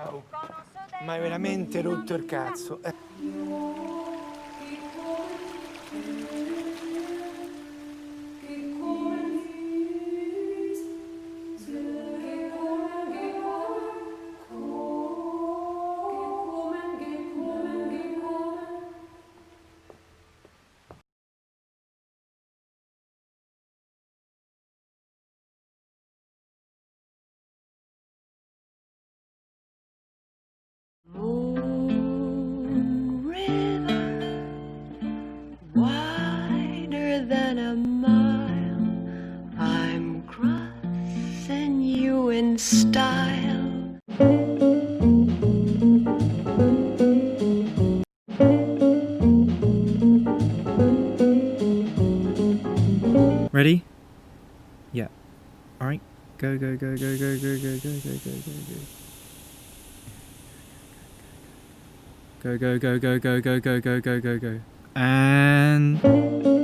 Oh, ma hai veramente rotto il cazzo. Moon River, wider than a mile, I'm crossing you in style. Ready? Yeah. All right. Go, go, go, go, go, go, go, go, go, go, go, go. Go, go, go, go, go, go, go, go, go, go, go. And.